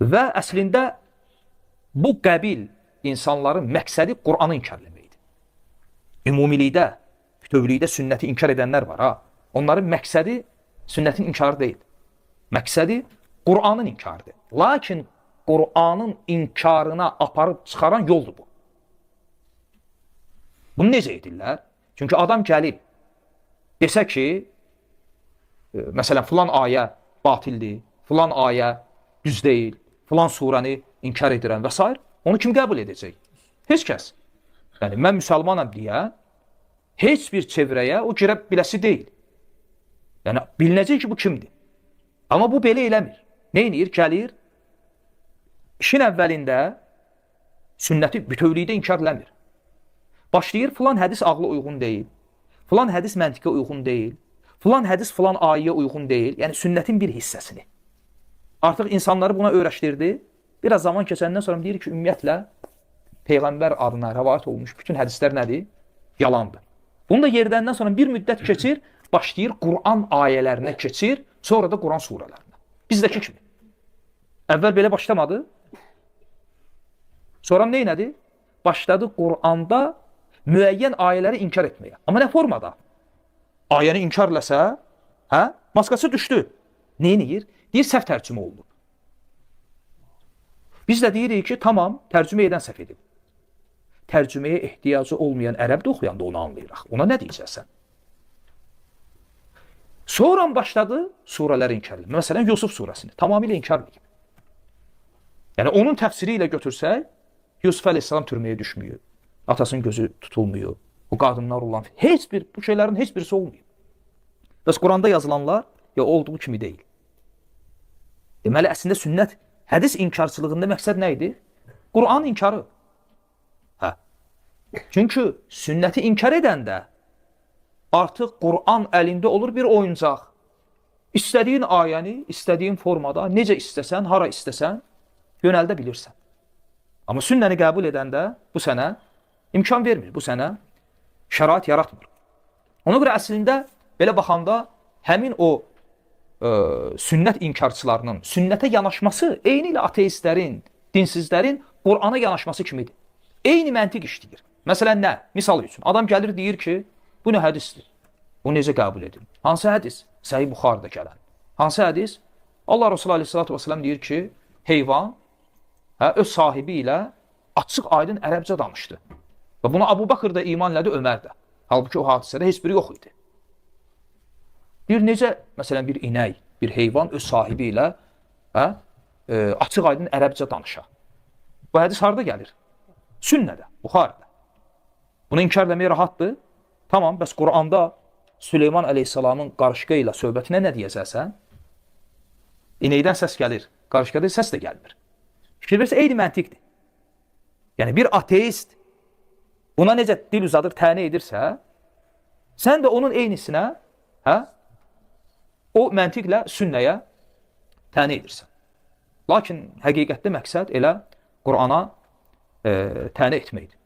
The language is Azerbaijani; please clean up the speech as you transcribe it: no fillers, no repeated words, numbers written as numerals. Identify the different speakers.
Speaker 1: Və əslində bu qəbil insanların məqsədi Qur'anı inkar etməkdir. Ümumilikdə, bütövlükdə sünnəti inkar edənlər var ha. Onların məqsədi sünnətin inkarı deyil. Məqsədi Qur'anın inkarıdır. Lakin Qur'anın inkarına aparıb çıxaran yoldur bu. Bunu necə edirlər? Çünki adam gəlib desə ki, məsələn, filan ayə batildir, filan ayə düz deyil, filan surəni inkar edirəm və s. Onu kim qəbul edəcək? Heç kəs. Yəni, mən müsəlmanam deyə heç bir çevrəyə o girə biləsi deyil. Yəni, bilinəcək ki, bu kimdir? Amma bu belə eləmir. Nə edir? Gəlir, işin əvvəlində sünnəti bütövlükdə inkar eləmir. Başlayır, filan hədis ağla uyğun deyil, filan hədis məntiqə uyğun deyil, filan hədis filan ayəyə uyğun deyil. Yəni, sünnətin bir hissəsini. Artıq insanları buna öyrəşdirdi. Biraz zaman keçəndən sonra deyir ki, ümumiyyətlə, Peyğəmbər adına rəvayət olmuş bütün hədislər nədir? Yalandır. Bunu da yerdəndən sonra bir müddət keçir, başlayır Quran ayələrinə keçir, sonra da Quran surələrinə. Bizdəki kimi. Əvvəl belə başlamadı. Sonra nə elədi? Başladı Quranda müəyyən ayələri inkar etməyə. Amma nə formada? Ayəni inkar eləsə, hə? Maskası düşdü. Nə eləyir? Deyir, səhv tərcümə olunub. Biz də deyirik ki, tamam, tərcümə edən səhv edib. Tərcüməyə ehtiyacı olmayan ərəb də oxuyanda onu anlayırıq. Ona nə deyəcəksən? Sonra başladı surələri inkar etmək. Məsələn, Yusuf surəsini tamamilə inkar edib. Yəni, onun təfsiri ilə götürsək, Yusuf əleyhissalam türməyə düşmüyor. Atasının gözü tutulmuyor. O qadınlar olan heç bir, bu şeylərin heç birisi olmuyor. Bəs Quranda yazılanlar ya olduğu kimi deyil. Deməli, əslində sünnət, hədis inkarçılığında məqsəd nə idi? Quran inkarı. Hə. Çünki sünnəti inkar edəndə artıq Quran əlində olur bir oyuncaq. İstədiyin ayəni, istədiyin formada, necə istəsən, hara istəsən, yönəldə bilirsən. Amma sünnəni qəbul edəndə bu sənə imkan vermir, bu sənə şərait yaratmır. Ona görə əslində belə baxanda həmin o sünnət inkarçılarının sünnətə yanaşması eyni ilə ateistlərin, dinsizlərin Qurana yanaşması kimidir. Eyni məntiq işləyir. Məsələn nə? Misal üçün adam gəlir deyir ki, bu nə hədisdir? Bu necə qəbul edilir? Hansı hədis? Səhih Buxarıda gələn. Hansı hədis? Allah Resulü Aleyhisselatü Vesselam deyir ki, heyvan öz sahibi ilə açıq aydın ərəbcə danışdı. Və buna Abu Bakır da iman elədi, Ömər də. Halbuki o hadisədə heç biri yox idi. Bir necə, məsələn, bir inək, bir heyvan öz sahibi ilə açıq aydın ərəbcə danışa. Bu hədis harada gəlir? Sünnədə, Buxarıda. Bunu inkar eləmək rahatdır. Tamam, bəs Quranda Süleyman əleyhissalamın qarışqa ilə söhbətinə nə deyəcəksən? İnəkdən səs gəlir, qarışqadan səs də gəlmir. Fikir versə, eyni məntiqdir. Yəni, bir ateist buna necə dil uzadır, tənə edirsə, sən də onun eynisinə, o məntiqlə sünnəyə tənə edirsən. Lakin həqiqətdə məqsəd elə Qurana tənə etməkdir.